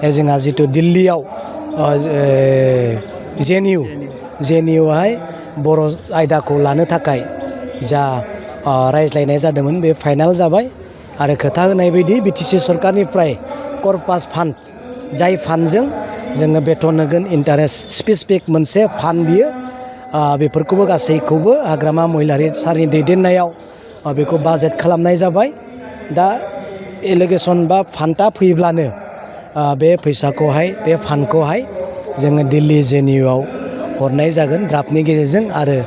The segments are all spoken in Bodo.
जोंहा जितु दिल्लीयाव जेएनइउआवहाय बर' आयदाखौ लानो थाखाय जा रायज्लायनाय जादोंमोन बे फाइनाल जाबाय आरो खोथा होनाय बायदि बिटिसि सरकारनिफ्राय कर्पास फान्ड जाय फान्डजों जोङो बेथन होगोन इन्टारेस्ट स्पेसिफिक मोनसे फान्ड बियो बेफोरखौबो गासैखौबो हाग्रामा महिलारि सारनि दैदेननायाव बेखौ बाजेट खालामनाय जाबाय। दा एलिगेसन बा फान्डआ फैब्लानो बे फैसाखौहाय बे फान्डखौहाय जोङो दिल्ली जेएनइउआव हरनाय जागोन ड्राफ्टनि गेजेरजों आरो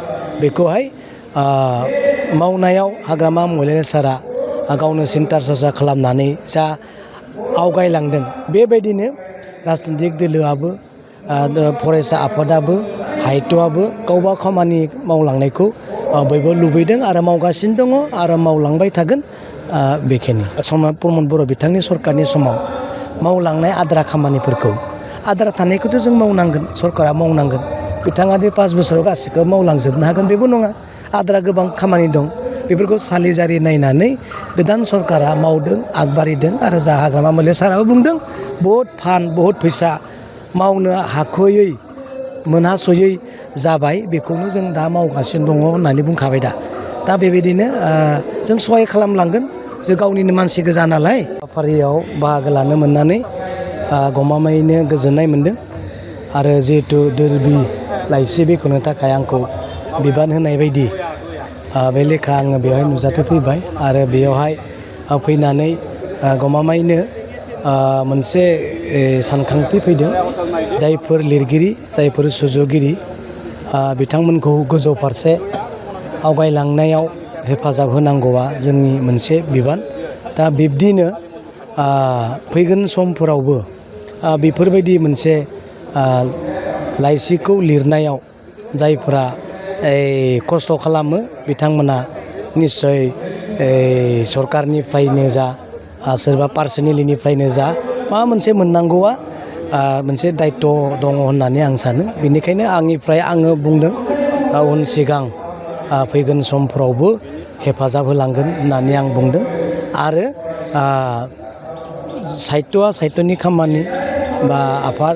बेखौहाय मावनायाव हाग्रामा महिलारि सारा गावनो सिन्ता सरसा खालामनानै जा आवगायलांदों बेबायदिनो राजनितिक दोलोआबो फरायसा आफादाबो हायत'आबो गावबा खामानि मावलांनायखौ बयबो लुबैदों आरो मावगासिनो दङ आरो मावलांबाय थागोन। बेखिनि प्रमद बर' बिथांनि सरकारनि समाव मावलांनाय आद्रा खामानिफोरखौ आद्रा थानायखौथ' जों मावनांगोन सरकारा मावनांगोन। बिथाङा दि 5 बोसोराव गासैखौबो मावलांजोबनो हागोन बेबो नङा। आद्रा गोबां खामानि दं बेफोरखौ सालिजारि नायनानै गोदान सरकारा मावदों आगबारिदों आरो जा हाग्रामा महिलारि साराबो बुंदों बहुद फान्ड बहुद फैसा मावनो हाख'यै मोनहास'यै जाबाय बेखौनो जों दा मावगासिनो दङ होननानै बुंखाबाय दा बेबायदिनो जों सहाय खालामलांगोन जों गावनिनो मानसि गोजा नालाय। हाबाफारियाव बाहागो लानो मोननानै गमामायैनो गोजोननाय मोन्दों आरो जिहेथु दोरबि लाइसि बेखेवनो थाखाय आंखौ बिबान होनाय बायदि बे लेखा आङो बेवहाय नुजाथिफैबाय आरो बेयावहाय फैनानै गमामायैनो मोनसे सानखांथि फैदों जायफोर लिरगिरि जायफोर सुजुगिरि बिथांमोनखौ गोजौ फारसे आवगायलांनायाव हेफाजाब होनांगौआ जोंनि मोनसे बिबान। दा बिब्दिनो फैगोन समफोरावबो बेफोरबायदि मोनसे लाइसिखौ लिरनायाव जायफोरा खस्थ' खालामो बिथांमोना निस्सय सरकारनिफ्रायनो जा सोरबा पार्सनेलिनिफ्रायनो जा माबा मोनसे मोननांगौआ मोनसे दायित्व दङ होननानै आं सानो। बेनिखायनो आंनिफ्राय आङो बुंदों उन सिगां फैगोन समफोरावबो हेफाजाब होलांगोन होननानै आं बुंदों आरो साहित्य'आ साहित्य'नि खामानि बा आफाद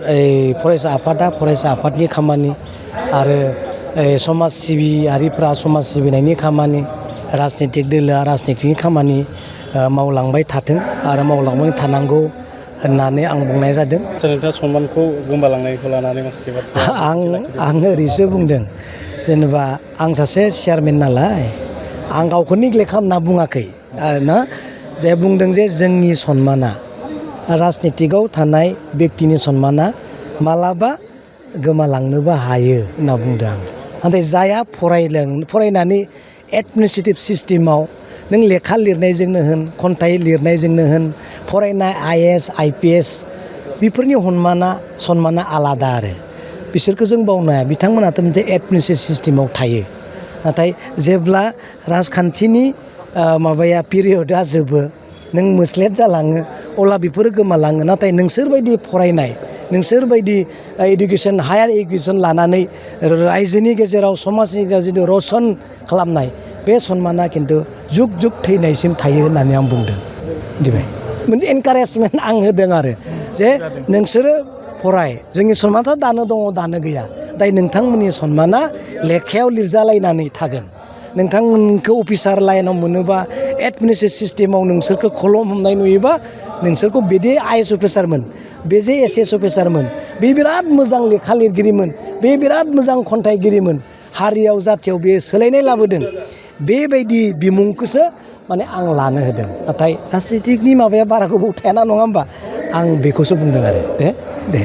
फरायसा आफादा फरायसा आफादनि खामानि आरो समाज सिबियारिफ्रा समाज सिबिनायनि खामानि राजनितिक दोलोआ राजनितिकनि खामानि मावलांबाय थाथों आरो मावलांबाय थानांगौ होननानै आं बुंनाय जादों। नोंथाङा सनमानखौ गोमालांनायखौ लानानै माखासे बाथ्रा आं ओरैसो बुंदों जेनेबा आं सासे चेयारमेन नालाय आं गावखौ नेग्लेक्ट खालामना बुङाखै ना जे बुंदों जे जोंनि सन्माना राजनितिकआव थानाय बेक्तिनि सन्माना मालाबा गोमालांनोबो हायो होनना बुंदों आं। नाथाय जायहा फरायनानै एडमिनिस्ट्रेटिभ सिस्टेमाव नों लेखा लिरनायजोंनो होन खन्थाइ लिरनायजोंनो होन फरायनाय IAS IPS बेफोरनि सन्माना आलादा आरो बिसोरखौ जों बावनो हाया। बिथांमोनाथ' मोनसे एडमिनिस्ट्रेटिभ सिस्टेमाव थायो नाथाय जेब्ला राजखान्थिनि माबाया पिरियडआ जोबो नों मोस्लेट जालाङो अब्ला बेफोरो गोमालाङो। नाथाय नोंसोरबायदि फरायनाय नोंसोरबायदि इडुकेसन हायार इडुकेसन लानानै रायजोनि गेजेराव समाजनि गेजेराव रसन खालामनाय बे सन्माना खिन्थु जुग जुग थैनायसिम थायो होननानै आं बुंदों। दिबाय मोनसे एनकारेजमेन्ट आं होदों आरो जे नोंसोरो फराय जोंनि सन्माना दानो दङ दानो गैया दाय नोंथांमोननि सन्माना लेखायाव लिरजालायनानै थागोन। नोंथांमोनखौ अफिसार लाइनाव मोनोबा एडमिनिस्ट्रेटिभ सिस्टेमाव नोंसोरखौ खलम हमनाय नुयोबा नोंसोरखौ बेदि IAS अफिसारमोन बे जे SS अफिसारमोन बे बिराद मोजां लेखा लिरगिरिमोन बे बिराद मोजां खन्थाइगिरिमोन हारियाव जाथियाव बे सोलायनाय लाबोदों बेबायदि बिमुंखौसो माने आं लानो होदों। नाथाय राजनितिकनि माबाया बारा गोबाव थायाना नङा होमबा आं बेखौसो बुंदों आरो दे